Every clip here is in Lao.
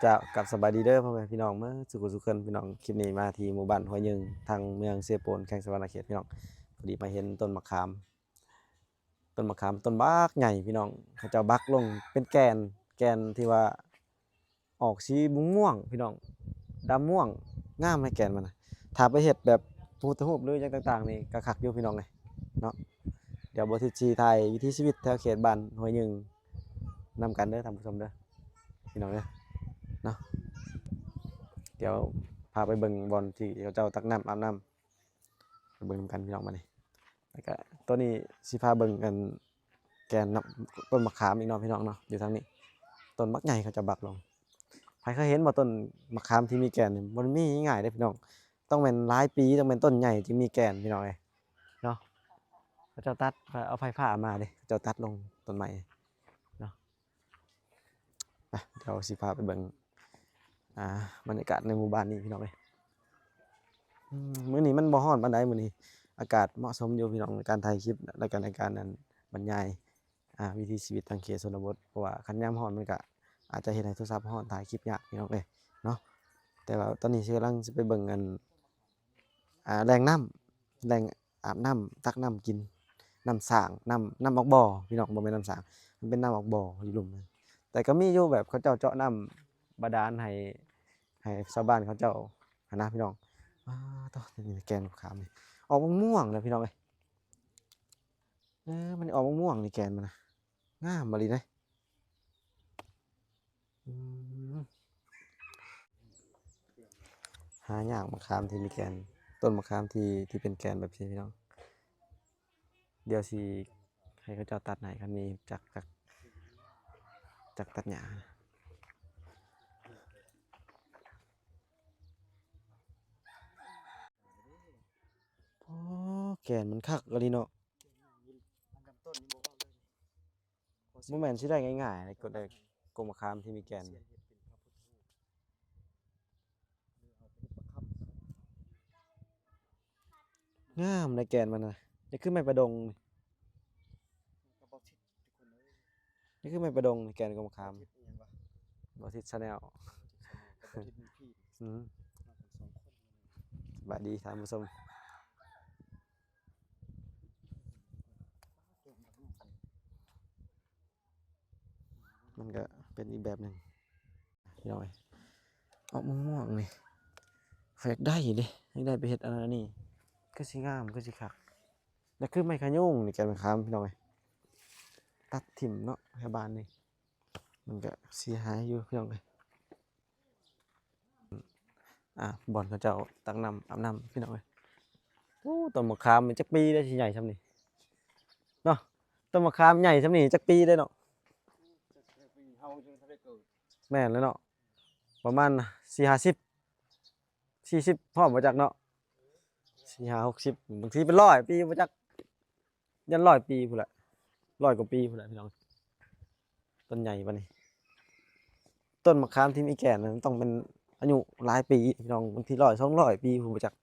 ເຈົ້າ ກັບສະບາຍດີເດີພໍ່ແມ່ພີ່ນ້ອງເໝິດສູ່ຜູ້ສູ່ຄົນພີ່ນ້ອງ. ຄລິບນີ້ມາທີ່ໝູ່ບ້ານຫ້ວຍຍຶງ ທາງເມືອງເຊໂປນ ແຂວງສະຫວັນນະເຂດພີ່ນ້ອງ. ພໍດີມາເຫັນຕົ້ນໝາກຂາມ ຕົ້ນໝາກຂາມຕົ້ນບັກໃຫຍ່ພີ່ນ້ອງ ເຂົາເຈົ້າບັກລົງເປັນແກ່ນ ແກ່ນທີ່ວ່າອອກສີມ່ວງໆ ພີ່ນ້ອງ ດຳມ່ວງ ງາມໃນແກ່ນມັນນະ. ຖ້າໄປເຮັດແບບພຸດທະຮູບ ຫຼືຫຍັງຕ່າງໆນີ້ກໍຄັກຢູ່ພີ່ນ້ອງເອີຍເນາະ. ດຽວບໍ່ທິດຊິຖ່າຍວິຖີຊີວິດແຖວເຂດບ້ານຫ້ວຍຍຶງນຳກັນເດີທ່ານຜູ້ຊົມເດີ ພີ່ນ້ອງເດີເນາະ. ດຽວພາໄປເບິ່ງບ່ອນທີ່ເຂົາເຈົ້າຕັກນ້ຳອາບນ້ຳ ໄປເບິ່ງນຳກັນພີ່ນ້ອງບາດນີ້. ແລ້ວກະໂຕນີ້ຊິພາເບິ່ງອັນແກ່ນນ້ຳ ຕົ້ນໝາກຂາມອີກເນາະພີ່ນ້ອງເນາະ. ຢູ່ທາງນີ້ຕົ້ນບັກໃຫຍ່ເຂົາເຈົ້າບັກລົງ. ໃຜເຄີຍເຫັນບໍ່ຕົ້ນໝາກຂາມທີ່ມີແກ່ນນີ້? ບໍ່ໄດ້ມີງ່າຍເດ້ພີ່ນ້ອງ ຕ້ອງແມ່ນຫຼາຍປີ ຕ້ອງແມ່ນຕົ້ນໃຫຍ່ຈຶ່ງມີແກ່ນພີ່ນ້ອງເອີຍເນາະ. ເຂົາເຈົ້າຕັດ ເອົາໄຟຟ້າມາເດ້ ເຂົາເຈົ້າຕັດລົງຕົ້ນໄມ້ເນາະ. ໄປ ດຽວຊິພາໄປເບິ່ງ ອ່າ ບັນຍາກາດໃນໝູ່ບ້ານນີ້ພີ່ນ້ອງເອີຍ. ອືມ ມື້ນີ້ມັນບໍ່ຮ້ອນປານໃດ ມື້ນີ້ອາກາດເໝາະສົມຢູ່ພີ່ນ້ອງ ໃນການຖ່າຍຄລິບ ແລ້ວກໍໃນການ ອັນ ບັນຍາຍ ອ່າ ວິຖີຊີວິດທາງເຂດຊົນນະບົດ. ເພາະວ່າຄັນຍາມຮ້ອນມັນກະອາດຈະເຮັດໃຫ້ໂທລະສັບຮ້ອນ ຖ່າຍຄລິບຍາກພີ່ນ້ອງເອີຍເນາະ. ແຕ່ວ່າຕອນນີ້ຊິກຳລັງຊິໄປເບິ່ງ ອັນ ອ່າ ແຫຼ່ງນ້ຳ ແຫຼ່ງອາບນ້ຳ ຕັກນ້ຳກິນ ນ້ຳສ້າງ ນ້ຳ ນ້ຳອອກບໍ່ພີ່ນ້ອງ ບໍ່ແມ່ນນ້ຳສ້າງ ມັນເປັນນ້ຳອອກບໍ່ຢູ່ລຸ່ມ. ແຕ່ກໍມີຢູ່ແບບເຂົາເຈົ້າເຈາະນ້ຳບາດານໃຫ້ ໃຫ້ຊາວບ້ານເຂົາເຈົ້າຫັ້ນນະພີ່ນ້ອງ. ອ້າ ໂທ້ ນີ້ແກ່ນບັກຂາມນີ້ອອກມ່ວງໆແລ້ວພີ່ນ້ອງເອີຍ. ເອີ ມັນອອກມ່ວງໆນີ້ແກ່ນມັນນະ ງາມອີ່ຫຼີເດ້. ອືມ ຫາຍາກໝາກຂາມທີ່ມີແກ່ນ ຕົ້ນໝາກຂາມທີ່ ທີ່ເປັນແກ່ນແບບນີ້ພີ່ນ້ອງ. ດຽວຊິໃຫ້ເຂົາເຈົ້າຕັດໃຫ້ ຄັນມີຈັກ ຈັກ ຈັກຕັດຫຍ້າ. ໂອ້ ແກ່ນມັນຄັກອີ່ຫຼີເນາະ. ບໍ່ແມ່ນຊິໄດ້ງ່າຍໆ ກົກ ກົກໝາກຂາມທີ່ມີແກ່ນ ງາມໃນແກ່ນມັນນະ. ນີ້ຄືໄມ້ປະດົງ ນີ້ຄືໄມ້ປະດົງ ແກ່ນກົກໝາກຂາມ. ບໍ່ທິດຊາແນວ ອືມ ສະບາຍດີທ່ານຜູ້ຊົມ. ມັນກະເປັນອີກແບບໜຶ່ງພີ່ນ້ອງເອີຍ. ອອກມ່ວງໆນີ້ ຂ້ອຍຢາກໄດ້ເດ້ ຢາກໄດ້ໄປເຮັດອັນນັ້ນອັນນີ້ ຄືຊິງາມ ຄືຊິຄັກ. ແລ້ວຄືໄມ້ຂະຍຸງນີ້ ແກ່ນໄມ້ຂາມພີ່ນ້ອງເອີຍ ຕັດຖິ້ມເນາະ ແຖວບ້ານນີ້ ມັນກະເສຍຫາຍຢູ່ພີ່ນ້ອງເອີຍ. ອ່າ ບ່ອນເຂົາເຈົ້າຕັກນ້ຳອາບນ້ຳພີ່ນ້ອງເອີຍ. ໂອ້ ຕົ້ນໝາກຂາມນີ້ຈັກປີແລ້ວ ຊິໃຫຍ່ຊ່ຳນີ້ເນາະ. ຕົ້ນໝາກຂາມໃຫຍ່ຊ່ຳນີ້ຈັກປີແລ້ວເນາະ. ແມ່ນແລ້ວເນາະ ປະມານສີ່ຫ້າສິບ ສີ່ສິບ ຮອດບໍ່ຈັກເນາະ ສີ່ຫ້າຫົກສິບ ບາງທີເປັນຮ້ອຍປີບໍ່ຈັກ. ຢ້ານຮ້ອຍປີພຸ້ນແຫຼະ ຮ້ອຍກວ່າປີພຸ້ນແຫຼະພີ່ນ້ອງ. ຕົ້ນໃຫຍ່ປານນີ້ ຕົ້ນໝາກຂາມທີ່ມີແກ່ນນັ້ນຕ້ອງແມ່ນອາຍຸຫຼາຍປີພີ່ນ້ອງ ບາງທີຮ້ອຍສອງຮ້ອຍປີພຸ້ນບໍ່ຈັກ.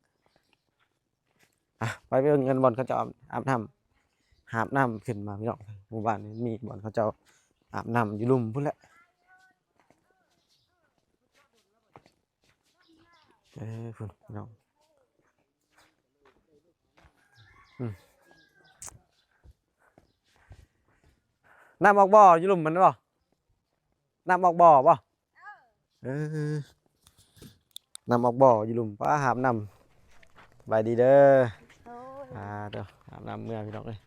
ອ່ະ ໄປ ໄປເບິ່ງກັນບ່ອນເຂົາເຈົ້າອາບ ອາບນ້ຳ ຫາບນ້ຳຂຶ້ນມາພີ່ນ້ອງ. ໝູ່ບ້ານນີ້ມີບ່ອນເຂົາເຈົ້າອາບນ້ຳຢູ່ລຸ່ມພຸ້ນແຫຼະ. ເອີ ພຸ້ນພີ່ນ້ອງ ອືມ ນ້ຳອອກບໍ່ ຢູ່ລຸ່ມມັນບໍ່? ນ້ຳອອກບໍ່ບໍ່? ເອີ ນ້ຳອອກບໍ່ຢູ່ລຸ່ມ ປ້າ ຫາບນ້ຳ. ສະບາຍດີເດີ. ໂອ້ຍ ອ່າ ເດີ ຫາບນ້ຳເມືອພີ່ນ້ອງເອີຍ.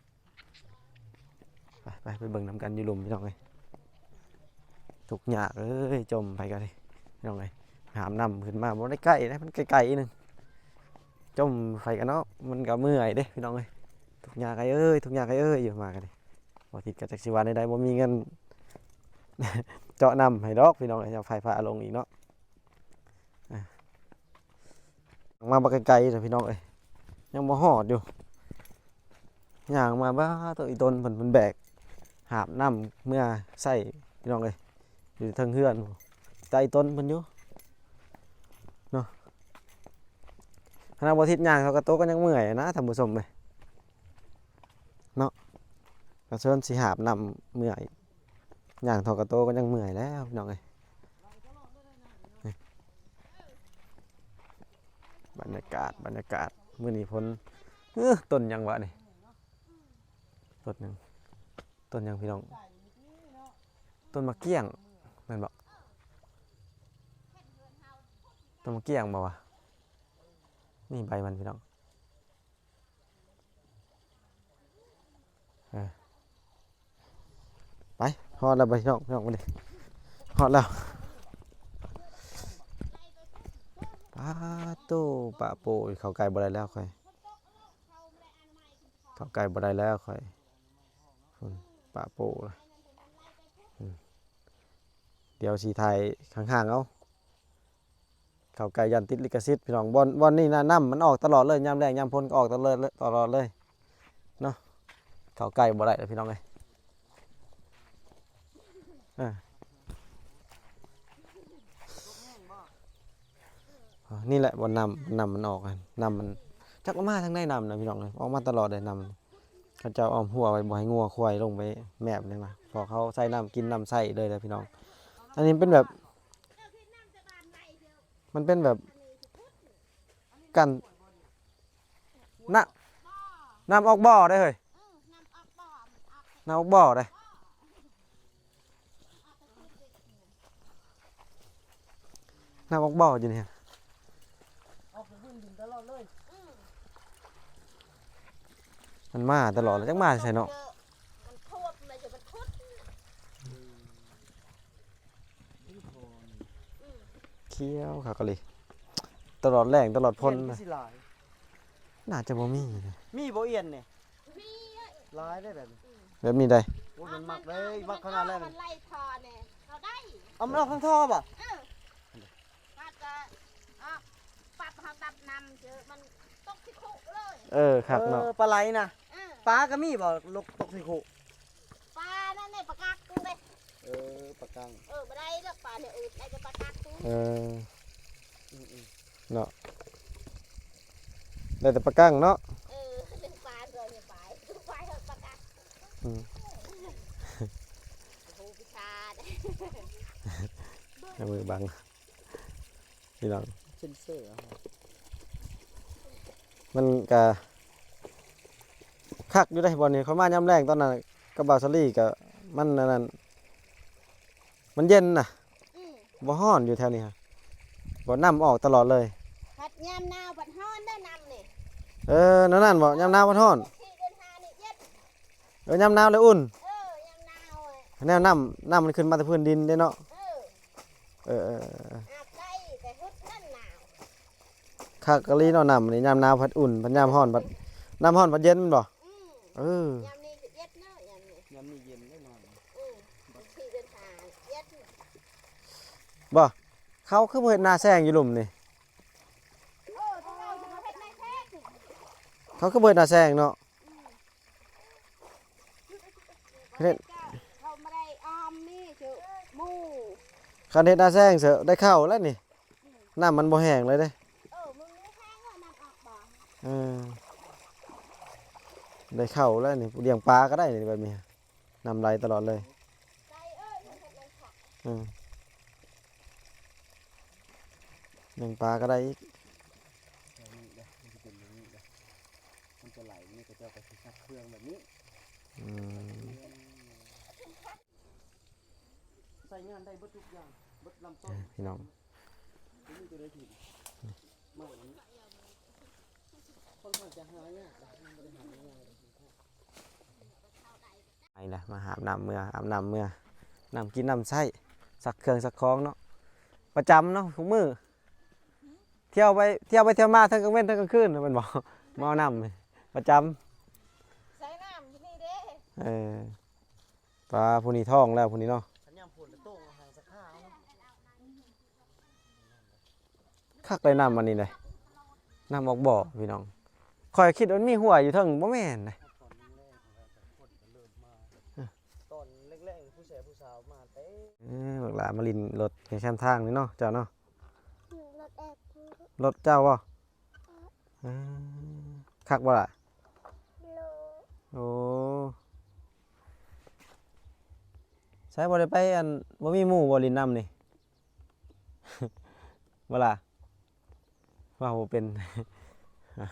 ໄປ ໄປ ໄປເບິ່ງນຳກັນຢູ່ລຸ່ມພີ່ນ້ອງເອີຍ. ທຸກຍາກເອີຍ ຈົ່ມໄປກໍໄດ້ພີ່ນ້ອງເອີຍ. ຫາບນ້ຳຂຶ້ນມາບໍ່ໄດ້ໃກ້ເດ້ ມັນໄກໆໜຶ່ງ. ຈົ່ມໄປກໍເນາະ ມັນກໍເມື່ອຍເດ້ພີ່ນ້ອງເອີຍ. ທຸກຍາກເອີຍ ທຸກຍາກເອີຍ ຢູ່ມາກໍໄດ້. ບໍ່ທິດກໍຈັກຊິວ່າແນວໃດ ບໍ່ມີເງິນເຈາະນ້ຳໃຫ້ດອກພີ່ນ້ອງເອີຍ. ເອົາໄຟຟ້າລົງອີກເນາະ. ອ່າ ມາບັກໄກໆເນາະພີ່ນ້ອງເອີຍ ຍັງບໍ່ຮອດຢູ່. ຍ່າງມາ ບ້າ ໂຕ ອີ່ຕົນເພິ່ນ ເພິ່ນແບກຫາບນ້ຳເມືອໃສ່ພີ່ນ້ອງເອີຍ ຢູ່ເທິງເຮືອນ. ແຕ່ອີ່ຕົນເພິ່ນຢູ່ເນາະ. ຂະໜາດບໍ່ທິດຍ່າງເທົ່າກະໂຕກໍຍັງເມື່ອຍນະທ່ານຜູ້ຊົມເອີຍເນາະ. ກະເຊີນຊິຫາບນ້ຳເມື່ອຍ ຍ່າງເທົ່າກະໂຕກໍຍັງເມື່ອຍແລ້ວພີ່ນ້ອງເອີຍ. ບັນຍາກາດມື້ນີ້ຝົນ ເອີ ຕົ້ນຫຍັງວະນີ້? ຕົ້ນຫຍັງ? ຕົ້ນຫຍັງພີ່ນ້ອງ? ຕົ້ນໝາກກ້ຽງແມ່ນບໍ່? ຕົ້ນໝາກກ້ຽງບໍ່ວະ? ນີ້ໃບມັນພີ່ນ້ອງ. ເອີ ໄປ ຮອດແລ້ວບໍ່ພີ່ນ້ອງ? ພີ່ນ້ອງ ມານີ້ ຮອດແລ້ວ. ປາໂຕ ປະໂປ ເຂົ້າໃກ້ບໍ່ໄດ້ແລ້ວຂ້ອຍ ເຂົ້າໃກ້ບໍ່ໄດ້ແລ້ວຂ້ອຍ. ປະໂປ ອືມ ດຽວຊິຖ່າຍຫ່າງໆເອົາ. ເຂົ້າໃກ້ຢ້ານຕິດລິຂະສິດພີ່ນ້ອງ. ບ່ອນ ບ່ອນນີ້ນະ ນ້ຳມັນອອກຕະຫຼອດເລີຍ ຍາມແລ້ງຍາມຝົນກໍອອກຕະເລີດ ຕະຫຼອດເລີຍເນາະ. ເຂົ້າໃກ້ບໍ່ໄດ້ແລ້ວພີ່ນ້ອງເອີຍ. ເອີ ນີ້ແຫຼະບ່ອນນ້ຳ ນ້ຳມັນອອກຫັ້ນ ນ້ຳມັນ ຈັກອອກມາທາງໃດນ້ຳນະພີ່ນ້ອງເອີຍ ອອກມາຕະຫຼອດເລີຍນ້ຳ. ເຂົາເຈົ້າອ້ອມຮົ້ວໄວ້ ບໍ່ໃຫ້ງົວຄວາຍລົງໄປແມບນີ້ນະ ເພາະເຂົາໃສ່ນ້ຳກິນນ້ຳໃຊ້ເລີຍນະພີ່ນ້ອງ. ອັນນີ້ເປັນແບບ ມັນເປັນແບບ ກັນ ນະ ນ້ຳອອກບໍ່ໄດ໋ເຮີ້ຍ ນ້ຳອອກບໍ່ໄດ໋. ນ້ຳອອກບໍ່ຢູ່ນີ້ ອອກຈາກພື້ນດິນຕະຫຼອດເລີຍ. ມັນມາຕະຫຼອດ ແລ້ວຈັກມາແຕ່ໃສເນາະ. ມັນຖ້ວມແລ້ວຈະມັນຂຸດ ຂຽວຄັກອີ່ຫຼີ ຕະຫຼອດແລ້ງຕະຫຼອດຝົນ. ອີ່ຫຍັງຄືຊິຫຼາຍ ໜ້າຈະບໍ່ມີ. ມີບໍ່ອ່ຽນນີ້? ມີ ຫຼາຍເດ້ແບບນີ້ ແບບນີ້ໃດ໋. ໂອ້ຍ ມັນມັກເດ້ ມັກຂະໜາດແລ້ວ ມັນໄລ່ທໍ່ແນ່ ເອົາໄດ້ ເອົາມັນອອກທາງທໍ່ບໍ່? ເອີ ມັນກໍອອກປັບເຮົາຕັບນ້ຳ ມັນຕົກຂີ້ຄຸເລີຍ. ເອີ ຄັກເນາະ ເອີ ປາໄຫຼນະ. ເອີ ປາກໍມີບໍ່ ຕົກຂີ້ຄຸ? ປານັ້ນແຫຼະ ປາກັກເດ້. ເອີ ປາກັງ ເອີ ບໍ່ໄດ້ດອກ ປາແນວອື່ນ ໄດ້ແຕ່ປາກັກ. ເອີ ອືມໆ ເນາະ ໄດ້ແຕ່ປາກັງເນາະ. ເອີ ເປັນປາຕົວໃຫຍ່ປາຍ ປາຍເຮົາປາກັກ. ອືມ ໂອ້ໂຫ ພິຊາດ ເອົາມືບັງ ພີ່ນ້ອງ ເຊັນເຊີເອົາ ມັນກະຄັກຢູ່ເດ້. ບ່ອນນີ້ຂ້ອຍມາຍາມແລງຕອນນັ້ນກັບບ່າວສາລີ ກະມັນອັນນັ້ນ ມັນເຢັນນະ. ອືມ ບໍ່ຮ້ອນຢູ່ແຖວນີ້ຫັ້ນ ບໍ່ ນ້ຳອອກຕະຫຼອດເລີຍ. ພັດຍາມໜາວພັດຮ້ອນເດ້ນ້ຳນີ້. ເອີ ແນວນັ້ນບໍ່? ຍາມໜາວພັດຮ້ອນ ສີ່ເດືອນຫ້ານີ້ເຢັນ. ເອີ ຍາມໜາວແລ້ວອຸ່ນ. ເອີ ຍາມໜາວ ແນວນ້ຳ ນ້ຳມັນຂຶ້ນມາແຕ່ພື້ນດິນເດ້ເນາະ. ເອີ ເອີ ເອີ ອາບໄດ້ ແຕ່ຮຶດນັ້ນໜາວ. ຄັກອີ່ຫຼີເນາະ ນ້ຳນີ້ ຍາມໜາວພັດອຸ່ນ ພັດຍາມຮ້ອນພັດ ນ້ຳຮ້ອນພັດເຢັນແມ່ນບໍ່? ອືມ ເອີ ຍາມນີ້ກໍເຢັນເນາະ ຍາມນີ້ ຍາມນີ້ເຢັນເດ້ນ້ອງ. ອືມ ສີ່ເດືອນຫ້າເຢັນ. ບໍ່ ເຂົາຄືບໍ່ເຮັດໜ້າແຊງຢູ່ລຸ່ມນີ້? ເອີ ເຂົາຄືບໍ່ເຮັດໜ້າແຊງເນາະ. ອືມ ເຮັດ ເຂົາບໍ່ໄດ້ອ້ອມນີ້ຄືໝູ່ ຄັນເຮັດໜ້າແຊງເສີ ໄດ້ເຂົ້າແລ້ວນີ້. ອືມ ນ້ຳມັນບໍ່ແຫ້ງເລີຍເດ້. ເອີ ມັນບໍ່ແຫ້ງແລ້ວ ນ້ຳອອກບໍ່. ເອີ ໄດ້ເຂົ້າແລ້ວນີ້ ລ້ຽງປາກໍໄດ້ນີ້ ແບບນີ້ ນ້ຳໄຫຼຕະຫຼອດເລີຍ. ໄດ້ ເອີ ມັນເຮັດໄດ້ຄັກ. ເອີ ລ້ຽງປາກໍໄດ້ອີກ. ແບບນີ້ເດ້ ມັນຊິເປັນແບບນີ້ເດ້ ມັນຈະໄຫຼ ນີ້ເຂົາເຈົ້າກໍຊິຊັກເຄື່ອງແບບນີ້. ອືມ ໃຊ້ງານໄດ້ເບິດທຸກຢ່າງ ເບິດລຳຕົ້ນ. ເອີ ພີ່ນ້ອງ ບໍ່ມີຕົວໃດຖິ້ມ ໄມ້ອັນນີ້ ຂ້ອນຂ້າງຈະຫາຍາກນະ ມັນບໍ່ໄດ້ຫາງ່າຍ. ໄປລະ ມາຫາບນ້ຳເມືອ ອາບນ້ຳເມືອ ນ້ຳກິນນ້ຳໃຊ້ ຊັກເຄື່ອງຊັກຂອງເນາະ ປະຈຳເນາະ ທຸກມື້. ທ່ຽວໄປ ທ່ຽວໄປທ່ຽວມາ ທັງກາງເວັນທັງກາງຄືນແມ່ນບໍ່? ມາເອົານ້ຳປະຈຳ. ໃສ່ນ້ຳຢູ່ນີ້ເດ້. ເອີ ປາຜູ້ນີ້ທ້ອງແລ້ວຜູ້ນີ້ເນາະ. ຄັນຍາມຝົນໂຕ່ງຫາງສະຂ້າເນາະ. ຄັກເລີຍນ້ຳອັນນີ້ເດ້. ນ້ຳອອກບໍ່ພີ່ນ້ອງ. ຂ້ອຍຄິດວ່າມັນມີຫ້ວຍຢູ່ເທິງ ບໍ່ແມ່ນເດ້. ຕອນແລງໆ ຜູ້ແສຜູ້ສາວມາເຕັມ. ເອີ ບັກຫຼ້າມາຫຼິ້ນລົດແຄມທາງນີ້ເນາະ ເຈົ້າເນາະ. ລົດແອບ ລົດເຈົ້າບໍ່? ເອີ ຄັກບໍ່ລະ? ໂລ ໂອ້ ໃສບໍ່ໄດ້ໄປ ອັນ ບໍ່ມີໝູ່ບໍ່ຫຼິ້ນນຳນີ້ ບໍ່ລະ? ເວົ້າບໍ່ເປັນ. ອ່າ